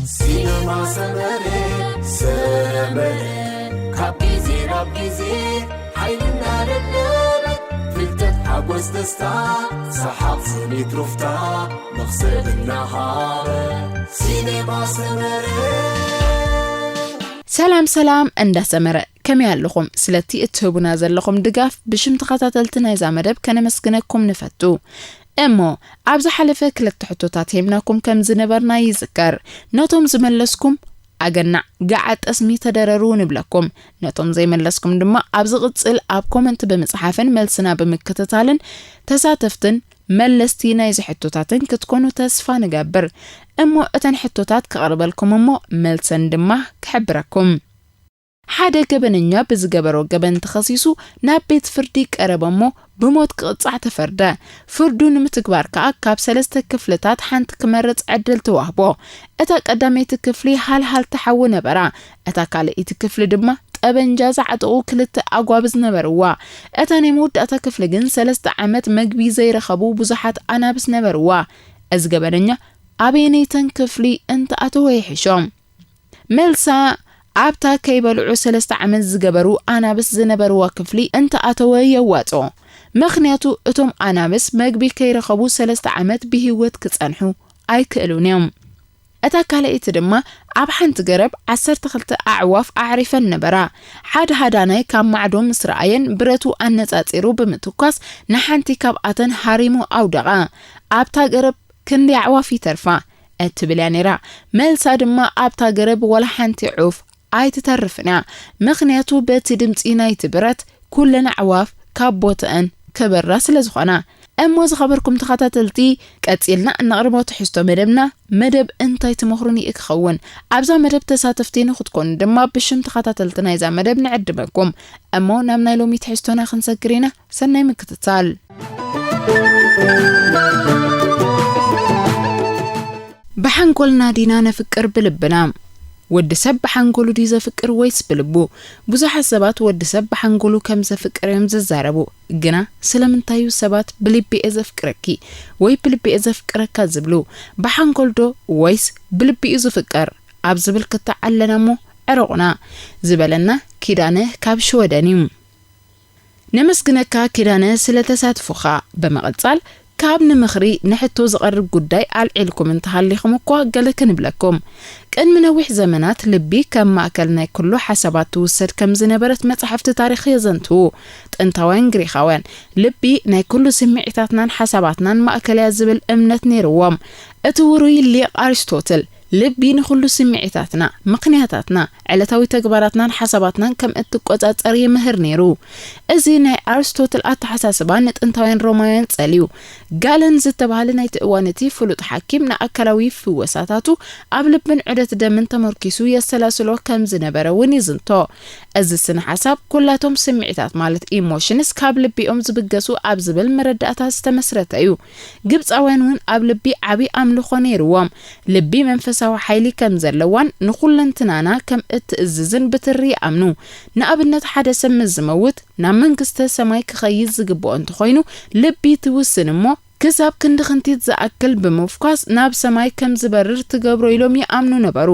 ሲነማ ሰመረ፣ ሰመረ፣ ካብ ግዜ ናብ ግዜ ሓይልና ለበበ፣ ፍልጠት፣ ሓጎስ፣ ደስታ፣ ሰሓቕ፣ ስኒት፣ ሩፍታ፣ መኽሰብ እናሃበ። ሲነማ ሰመረ። ሰላም ሰላም፣ እንዳ ሰመረ ከመይ ኣለኹም? ስለቲ እትህቡና ዘለኹም ድጋፍ ብሽም ተኸታተልቲ ናይዛ መደብ ከነመስግነኩም ንፈቱ። እሞ ኣብ ዝሓለፈ ክልተ ሕቶታት ሂብናኩም ከም ዝነበርና ይዝከር። ነቶም ዝመለስኩም ኣገናዕ፣ ገዓ ጠስሚ፣ ተደረሩ ንብለኩም። ነቶም ዘይመለስኩም ድማ ኣብ ዝቕጽል ኣብ ኮመንት ብምጽሓፍን መልስና ብምክትታልን ተሳተፍትን መለስቲ ናይዚ ሕቶታትን ክትኮኑ ተስፋ ንገብር። እሞ እተን ሕቶታት ከቕርበልኩም እሞ መልሰን ድማ ክሕብረኩም። ሓደ ገበነኛ ብዝገበሮ ገበን ተኸሲሱ ናብ ቤት ፍርዲ ቀረበ እሞ ብሞት ክቕጻዕ ተፈርደ። ፍርዱ ንምትግባር ከኣ ካብ ሰለስተ ክፍልታት ሓንቲ ክመርጽ ዕድል ተዋህቦ። እታ ቀዳመይቲ ክፍሊ ሃልሃልቲ ሓዊ ነበራ። እታ ካልኣይቲ ክፍሊ ድማ ጠበንጃ ዝዓጠቑ ክልተ ኣጓብዝ ነበርዋ። እታ ናይ መወዳእታ ክፍሊ ግን ሰለስተ ዓመት መግቢ ዘይረኸቡ ብዙሓት ኣናብስ ነበርዋ። እዚ ገበነኛ ኣበየነይተን ክፍሊ እንተኣተወ ይሕሾ? መልሳ፣ ኣብታ ከይበልዑ ሰለስተ ዓመት ዝገበሩ ኣናብስ ዝነበርዋ ክፍሊ እንተኣተወ የዋጽኦ። ምኽንያቱ እቶም ኣናብስ መግቢ ከይረኸቡ ሰለስተ ዓመት ብህይወት ክጸንሑ ኣይክእሉን እዮም። እታ ካልኣይቲ ድማ ኣብ ሓንቲ ገረብ ዓሰርተ ክልተ ኣዕዋፍ ኣዕሪፈን ነበራ። ሓደ ሃዳናይ ካብ ማዕዶ ምስ ረኣየን ብረቱ ኣነጻጺሩ ብምትኳስ ንሓንቲ ካብኣተን ሃሪሙ ኣውደቓ። ኣብታ ገረብ ክንደይ ኣዕዋፍ ይተርፋ? እትብል እያ ነይራ። መልሳ ድማ ኣብታ ገረብ ዋላ ሓንቲ ዑፍ ኣይትተርፍን እያ። ምኽንያቱ በቲ ድምጺ ናይቲ ብረት ኩለን ኣዕዋፍ ካብ ቦተአን ክበራ ስለ ዝኾና። እሞ ዝኸበርኩም ተኸታተልቲ፣ ቀጺልና እነቕርቦ ትሕዝቶ መደብና መደብ እንታይ ትመኽሩኒ እዩ ክኸውን። ኣብዛ መደብ ተሳተፍቲ ንክትኮኑ ድማ ብሽም ተኸታተልቲ ናይዛ መደብ ንዕድመኩም። እሞ ናብ ናይ ሎሚ ትሕዝቶና ክንሰግር ኢና። ሰናይ ምክትታል። ብሓንጎልና ዲና ነፍቅር ብልብና? ወዲ ሰብ ብሓንጎሉ ድዩ ዘፍቅር ወይስ ብልቡ? ብዙሓት ሰባት ወዲ ሰብ ብሓንጎሉ ከም ዘፍቅር እዮም ዝዛረቡ። ግና ስለምንታይ እዩ ሰባት "ብልቢ እየ ዘፍቅረኪ" ወይ "ብልቢ እየ ዘፍቅረካ" ዝብሉ? ብሓንጎል ዶ ወይስ ብልቢ እዩ ዝፍቀር ኣብ ዝብል ክተዓለና እሞ ዕረቑና። ዝበለና ኪዳነ ካብ ሽወደን እዩ። ነመስግነካ ኪዳነ ስለ ተሳትፎኻ። ብምቕጻል ካብ ንምኽሪ ንሕቶ ዝቐርብ ጉዳይ ኣልዒልኩም እንተሃሊኹም እኳ ገለ ክንብለኩም። ቅድሚ ነዊሕ ዘመናት ልቢ ከም ማእከል ናይ ኩሉ ሓሳባት ትውሰድ ከም ዝነበረት መጻሕፍቲ ታሪኽ የዘንትዉ። ጥንታውያን ግሪኻውያን ልቢ ናይ ኩሉ ስምዒታትናን ሓሳባትናን ማእከል እያ ዝብል እምነት ነይርዎም። እቲ ውሩይ ሊቕ ኣሪስቶትል ልቢ ንኹሉ ስምዒታትና፣ ምኽንያታትና፣ ዕለታዊ ተግባራትናን ሓሳባትናን ከም እትቆጻጸር ይምህር ነይሩ። እዚ ናይ ኣርስቶትል ኣተሓሳስባ ንጥንታውያን ሮማውያን ጸልዩ። ጋለን ዝተባህለ ናይቲ እዋን እቲ ፍሉጥ ሓኪም ንኣካላዊ ፍወሳታቱ ኣብ ልብን ዑደት ደምን ተመርኪሱ የሰላስሎ ከም ዝነበረ እውን ይዝንቶ። እዚ ስነ ሓሳብ ኩላቶም ስምዒታት ማለት ኢሞሽንስ ካብ ልቢኦም ዝብገሱ ኣብ ዝብል መረዳእታ ዝተመስረተ እዩ። ግብጻውያን እውን ኣብ ልቢ ዓቢ ኣምልኾ ነይርዎም። ልቢ መንፈሳዊ ሓይሊ ከም ዘለዋን ንኹለንትናና ከም እትእዝዝን ብትሪ ይኣምኑ። ንኣብነት ሓደ ሰብ ምስ ዝመውት ናብ መንግስተ ሰማይ ክኸይድ ዝግብኦ እንተኾይኑ ልቢ ትውስን እሞ ክሳብ ክንዲ ክንቲት ዝኣክል ብምፍኳስ ናብ ሰማይ ከም ዝበርር ትገብሮ ኢሎም ይኣምኑ ነበሩ።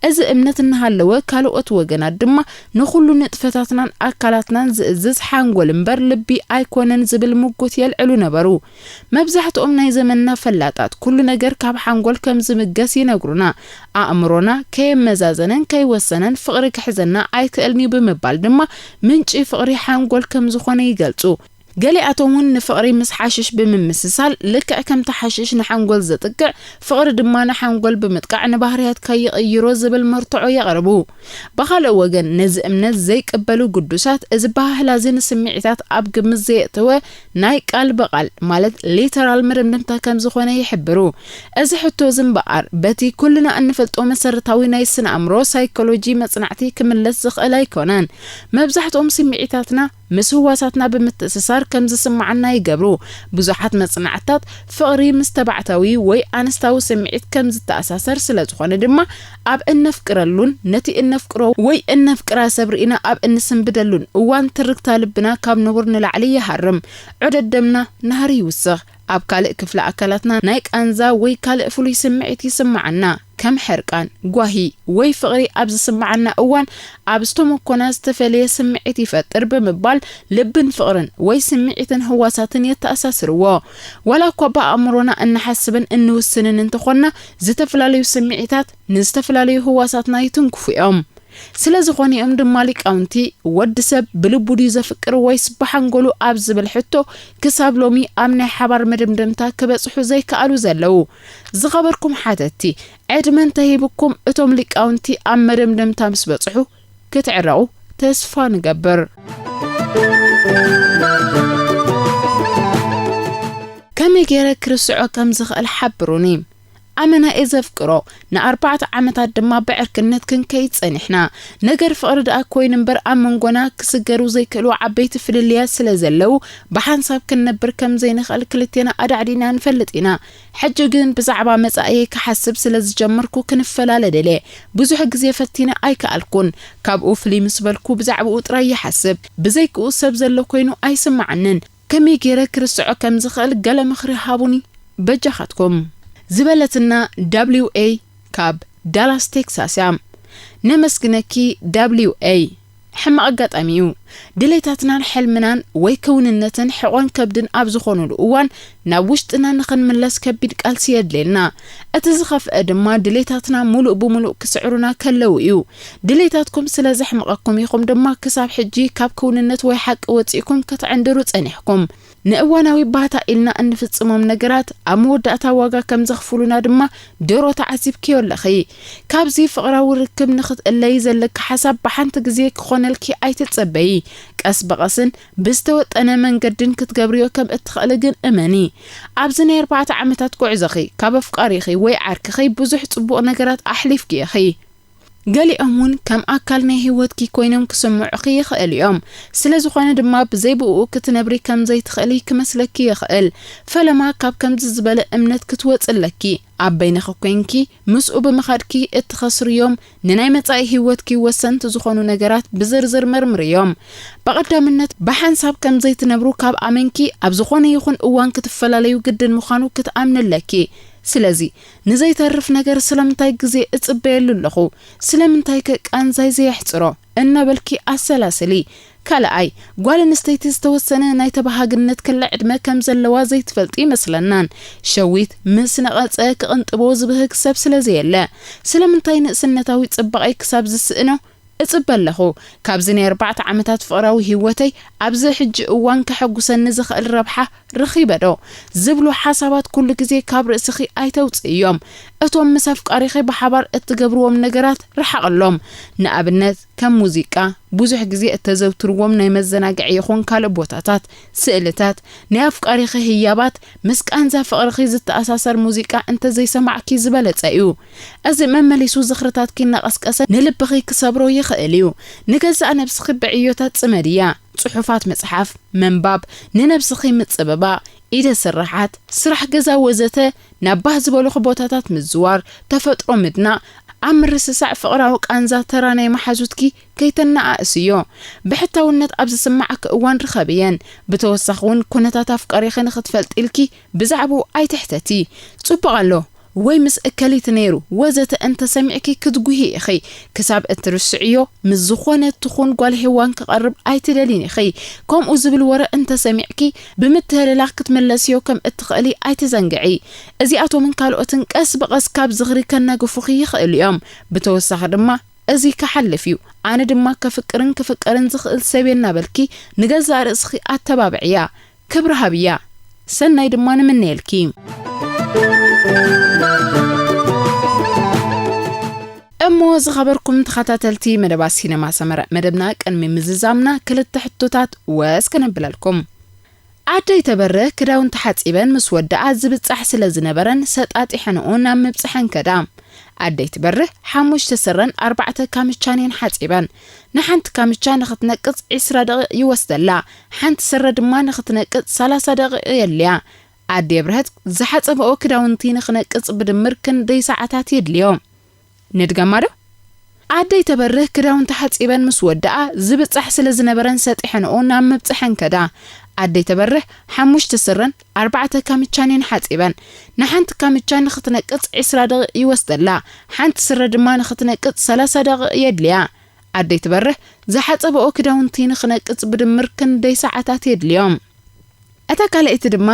እዚ እምነት እናሃለወ ካልኦት ወገናት ድማ ንኹሉ ንጥፈታትናን ኣካላትናን ዝእዝዝ ሓንጎል እምበር ልቢ ኣይኮነን ዝብል ምጉት የልዕሉ ነበሩ። መብዛሕትኦም ናይ ዘመንና ፈላጣት ኩሉ ነገር ካብ ሓንጎል ከም ዝምገስ ይነግሩና። ኣእምሮና ከየመዛዘነን ከይወሰነን ፍቕሪ ክሕዘና ኣይክእልን እዩ ብምባል ድማ ምንጪ ፍቕሪ ሓንጎል ከም ዝኾነ ይገልጹ። ገሊኣቶም እውን ንፍቕሪ ምስ ሓሽሽ ብምምስሳል ልክዕ ከምቲ ሓሽሽ ንሓንጎል ዘጥቅዕ ፍቕሪ ድማ ንሓንጎል ብምጥቃዕ ንባህርያትካ ይቕይሮ ዝብል መርትዖ የቕርቡ። ብኻልእ ወገን ነዚ እምነት ዘይቅበሉ ግዱሳት እዚ ባህህላ እዚ ንስምዒታት ኣብ ግምት ዘየእተወ ናይ ቃል ብቓል ማለት ሊተራል መደምደምታ ከም ዝኾነ ይሕብሩ። እዚ ሕቶ እዚ እምበኣር በቲ ኩልና እንፈልጦ መሰረታዊ ናይ ስነ ኣእምሮ ሳይኮሎጂ መጽናዕቲ ክምለስ ዝኽእል ኣይኮነን። መብዛሕትኦም ስምዒታትና ምስ ህዋሳትና ብምትእስሳር ከም ዝስምዓና ይገብሩ። ብዙሓት መጽናዕታት ፍቕሪ ምስ ተባዕታዊ ወይ ኣንስታዊ ስምዒት ከም ዝተኣሳሰር ስለ ዝኾነ ድማ ኣብ እነፍቅረሉን ነቲ እነፍቅሮ ወይ እነፍቅራ ሰብ ርኢና ኣብ እንስንብደሉን እዋን ትርክታ ልብና ካብ ንቡር ንላዕሊ ይሃርም። ዑደት ደምና ናህሪ ይውስኽ። ኣብ ካልእ ክፍሊ ኣካላትና ናይ ቃንዛ ወይ ካልእ ፍሉይ ስምዒት ይስምዓና። ከም ሕርቃን፣ ጓሂ ወይ ፍቕሪ ኣብ ዝስምዓና እዋን ኣብ ዝተመኮና ዝተፈለየ ስምዒት ይፈጥር ብምባል ልብን ፍቕርን ወይ ስምዒትን ህዋሳትን የተኣሳስርዎ። ዋላ እኳ ብኣእምሮና እንሓስብን እንውስንን እንተኾንና፣ ዝተፈላለዩ ስምዒታት ንዝተፈላለዩ ህዋሳትና ይትንክፉ እዮም። ስለ ዝኾነ እዮም ድማ ሊቃውንቲ፣ "ወዲ ሰብ ብልቡ ድዩ ዘፍቅር ወይስ ብሓንጎሉ?" ኣብ ዝብል ሕቶ ክሳብ ሎሚ ኣብ ናይ ሓባር መደምደምታ ክበጽሑ ዘይከኣሉ ዘለዉ። ዝኸበርኩም ሓተትቲ፣ ዕድመ እንተሂብኩም እቶም ሊቃውንቲ ኣብ መደምደምታ ምስ በጽሑ ክትዕረቑ ተስፋ ንገብር። ከመይ ገይረ ክርስዖ ከም ዝኽእል ሓብሩኒ። ኣመና እየ ዘፍቅሮ። ንኣርባዕተ ዓመታት ድማ ብዕርክነት ክንከይድ ጸኒሕና። ነገር ፍቕሪ ደኣ ኮይኑ እምበር ኣብ መንጎና ክስገሩ ዘይክእሉ ዓበይቲ ፍልልያት ስለ ዘለዉ ብሓንሳብ ክንነብር ከም ዘይንኽእል ክልቴና ኣዳዕዲና ንፈልጥ ኢና። ሕጂ ግን ብዛዕባ መጻኢየይ ክሓስብ ስለ ዝጀመርኩ ክንፈላለ ደልየ። ብዙሕ ግዜ ፈቲነ ኣይከኣልኩን። ካብኡ ፍልይ ምስ በልኩ ብዛዕባኡ ጥራይ ይሓስብ። ብዘይክኡ ሰብ ዘሎ ኮይኑ ኣይስምዓንን። ከመይ ገይረ ክርስዖ ከም ዝኽእል ገለ ምኽሪ ሃቡኒ በጃኻትኩም። ዝበለትና ደብሊው ኤ ካብ ዳላስ ቴክሳስ እያ። ነመስግነኪ ደብሊው ኤ። ሕማቕ ኣጋጣሚ እዩ። ድሌታትናን ሕልምናን ወይ ክውንነትን ሕቖን ከብድን ኣብ ዝኾኑሉ እዋን ናብ ውሽጥና ንኽንምለስ ከቢድ ቃልሲ የድልየና። እቲ ዝኸፍአ ድማ ድሌታትና ሙሉእ ብሙሉእ ክስዕሩና ከለዉ እዩ። ድሌታትኩም ስለ ዘሕመቐኩም ኢኹም ድማ ክሳብ ሕጂ ካብ ክውንነት ወይ ሓቂ ወጺእኩም ክትዕንድሩ ጸኒሕኩም። ንእዋናዊ ባህታ ኢልና እንፍጽሞም ነገራት ኣብ መወዳእታ ዋጋ ከም ዘኽፍሉና ድማ ድሮ ተዓዚብክዮ ኣለኺ። ካብዚ ፍቕራዊ ርክብ ንኽትእለዪ ዘለኪ ሓሳብ ብሓንቲ ግዜ ክኾነልኪ ኣይትጸበዪ። ቀስ ብቐስን ብዝተወጠነ መንገድን ክትገብርዮ ከም እትኽእሊ ግን እመኒ። ኣብዚ ናይ ኣርባዕተ ዓመታት ጉዕዞኺ ካብ ኣፍቃሪኺ ወይ ዓርክኺ ብዙሕ ጽቡቕ ነገራት ኣሕሊፍኪ ኢኺ። ገሊኦም እውን ከም ኣካል ናይ ህይወትኪ ኮይኖም ክስምዑኺ ይኽእል እዮም። ስለ ዝኾነ ድማ ብዘይ ብእኡ ክትነብሪ ከም ዘይትኽእሊ ክመስለኪ ይኽእል። ፈለማ ካብ ከምዚ ዝበለ እምነት ክትወጺ ኣለኪ። ኣብ በይንኺ ኮይንኪ ምስኡ ብምኻድኪ እትኸስርዮም ንናይ መጻኢ ህይወትኪ ወሰንቲ ዝኾኑ ነገራት ብዝርዝር መርምርዮም። ብቐዳምነት ብሓንሳብ ከም ዘይትነብሩ ካብ ኣመንኪ ኣብ ዝኾነ ይኹን እዋን ክትፈላለዩ ግድን ምዃኑ ክትኣምኒ ኣለኪ። ስለዚ ንዘይተርፍ ነገር ስለምንታይ ግዜ እጽበየሉ ኣለኹ? ስለምንታይከ ቃንዛይ ዘየሕጽሮ? እናበልኪ ኣሰላስሊ። ካልኣይ፣ ጓል ኣንስተይቲ ዝተወሰነ ናይ ተበሃግነት ክሊ ዕድመ ከም ዘለዋ ዘይትፈልጢ ይመስለናን። ሸዊት ምስ ነቐጸ ክቕንጥቦ ዝብህግ ሰብ ስለ ዘየለ። ስለምንታይ ንእስነታዊ ጽባቐይ ክሳብ ዝስእኖ እጽበ ኣለኹ? ካብዚ ናይ ኣርባዕተ ዓመታት ፍቕራዊ ህይወተይ ኣብዚ ሕጂ እዋን ከሐጉሰኒ ዝኽእል ረብሓ ረኺበ ዶ? ዝብሉ ሓሳባት ኩሉ ግዜ ካብ ርእስኺ ኣይተውጽእዮም። እቶም ምስ ኣፍቃሪኺ ብሓባር እትገብርዎም ነገራት ርሓቕሎም። ንኣብነት፣ ከም ሙዚቃ፣ ብዙሕ ግዜ እተዘውትርዎም ናይ መዘናግዒ ይኹን ካልእ ቦታታት፣ ስእልታት፣ ናይ ኣፍቃሪኺ ህያባት፣ ምስ ቃንዛ ፍቕርኺ ዝተኣሳሰር ሙዚቃ እንተ ዘይሰማዕኪ ዝበለጸ እዩ። እዚ መመሊሱ ዝኽርታትኪ እናቐስቀሰ ንልብኺ ክሰብሮ ይኽእል እዩ። ንገዛእ ነብስኺ ብዕዮታት ጽመድያ። ጽሑፋት መጽሓፍ፣ ምንባብ፣ ንነብስኺ ምጽብባቕ፣ ኢደ ስራሓት፣ ስራሕ ገዛ ወዘተ፣ ናብ ባህ ዝበሉኺ ቦታታት ምዝዋር፣ ተፈጥሮ ምድናቕ፣ ኣብ ምርስሳዕ ፍቕራዊ ቃንዛ ተራ ናይ መሓዙትኪ ከይተነኣእስዮ። ብሕታውነት ኣብ ዝስምዓኪ እዋን ርኸብየን። ብተወሳኺ እውን ኩነታት ኣፍቃሪኺ ንኽትፈልጢ ኢልኪ ብዛዕባኡ ኣይትሕተቲ። ጽቡቕ ኣሎ ወይ ምስ እከሊት ነይሩ ወዘተ እንተሰሚዕኪ ክትጉሂ ኢኺ። ክሳብ እትርስዕዮ ምስ ዝኾነት ትኹን ጓል ሄዋን ክቐርብ ኣይትደልይን ኢኺ። ከምኡ ዝብል ወረ እንተሰሚዕኪ ብምትህልላኽ ክትምለስዮ ከም እትኽእሊ ኣይትዘንግዒ። እዚኣቶምን ካልኦትን ቀስ ብቐስ ካብ ዝኽሪ ከናግፉኺ ይኽእሉ እዮም። ብተወሳኺ ድማ "እዚ ክሓልፍ እዩ፣ ኣነ ድማ ከፍቅርን ክፍቀርን ዝኽእል ሰብ እየ" እናበልኪ ንገዛእ ርእስኺ ኣተባብዕያ። ክብሪ ሃብያ። ሰናይ ድማ ንምነየልኪ። እሞ ዝኸበርኩም ተኸታተልቲ መደባት ሲነማ ሰመረ፣ መደብና ቅድሚ ምዝዛምና ክልተ ሕቶታት ወስ ከነብለልኩም። ኣደይ ተበርህ ክዳውንቲ ሓጺበን ምስ ወደኣ ዝብጻሕ ስለ ዝነበረን ሰጣጢሐንኦ ናብ ምብጽሐን ከዳ። ኣደይ ትበርህ ሓሙሽተ ስረን ኣርባዕተ ካምቻን እየን ሓጺበን። ንሓንቲ ካምቻ ንኽትነቅጽ ዕስራ ደቂቕ ይወስደላ፣ ሓንቲ ስረ ድማ ንኽትነቅጽ ሰላሳ ደቂቕ የድልያ። ኣደይ ኣብርሀት ዝሓጸበኦ ክዳውንቲ ንኽነቅጽ ብድምር ክንደይ ሰዓታት የድልዮ? ንድገማ ዶ? ኣደይ ተበርህ ክዳውንቲ ሓጺበን ምስ ወደኣ ዝብጻሕ ስለ ዝነበረን ሰጢሐንኦ ናብ ምብጽሐን ከዳ። ኣደይ ተበርህ ሓሙሽተ ስረን ኣርባዕተ ካምቻን እየን ሓጺበን። ንሓንቲ ካምቻ ንኽትነቅጽ ዕስራ ደቂቕ ይወስደላ፣ ሓንቲ ስረ ድማ ንኽትነቅጽ ሰላሳ ደቂቕ የድልያ። ኣደይ ትበርህ ዝሓጸበኦ ክዳውንቲ ንኽነቅጽ ብድምር ክንደይ ሰዓታት የድልዮም? እታ ካልኣይቲ ድማ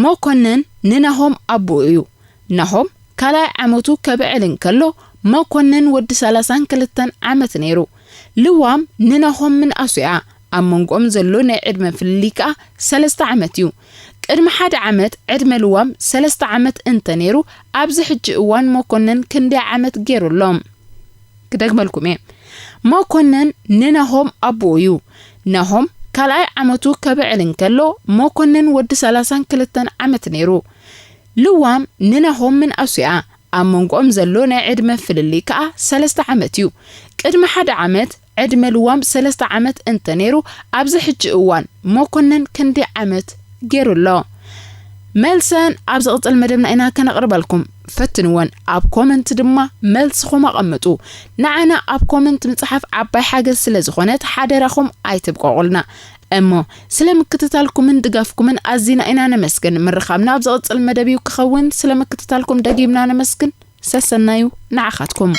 መኮነን ንናሆም ኣቦኡ እዩ። ናሆም ካልኣይ ዓመቱ ከብዕል እንከሎ መኮነን ወዲ ሰላሳን ክልተን ዓመት ነይሩ። ልዋም ንናሆም ምንኣሱ እያ። ኣብ መንጎኦም ዘሎ ናይ ዕድመ ፍልልይ ከኣ ሰለስተ ዓመት እዩ። ቅድሚ ሓደ ዓመት ዕድመ ልዋም ሰለስተ ዓመት እንተ ነይሩ፣ ኣብዚ ሕጂ እዋን መኮነን ክንደይ ዓመት ገይሩ ኣሎ? ክደግመልኩም እየ። መኮነን ንናሆም ኣቦኡ እዩ። ናሆም ካልኣይ ዓመቱ ከብዕል እንከሎ መኮነን ወዲ ሰላሳን ክልተን ዓመት ነይሩ። ልዋም ንናሆም ምንኣሱ እያ። ኣብ መንጎኦም ዘሎ ናይ ዕድመ ፍልልይ ከኣ ሰለስተ ዓመት እዩ። ቅድሚ ሓደ ዓመት ዕድመ ልዋም ሰለስተ ዓመት እንተ ነይሩ፣ ኣብዚ ሕጂ እዋን መኮነን ክንደይ ዓመት ገይሩ ኣሎ? መልሰን ኣብ ዝቕጽል መደብና ኢና ከነቕርበልኩም። ፈትንወን፣ ኣብ ኮመንት ድማ መልስኹም ኣቐምጡ። ንዓና ኣብ ኮመንት ምጽሓፍ ዓባይ ሓገዝ ስለ ዝኾነት ሓደራኹም ኣይትብቀቑልና። እሞ ስለ ምክትታልኩምን ድጋፍኩምን ኣዚና ኢና ነመስግን። ምርኻብና ኣብ ዝቕጽል መደብ እዩ ክኸውን። ስለ ምክትታልኩም ደጊምና ነመስግን። ሰሰናዩ ንዓኻትኩም።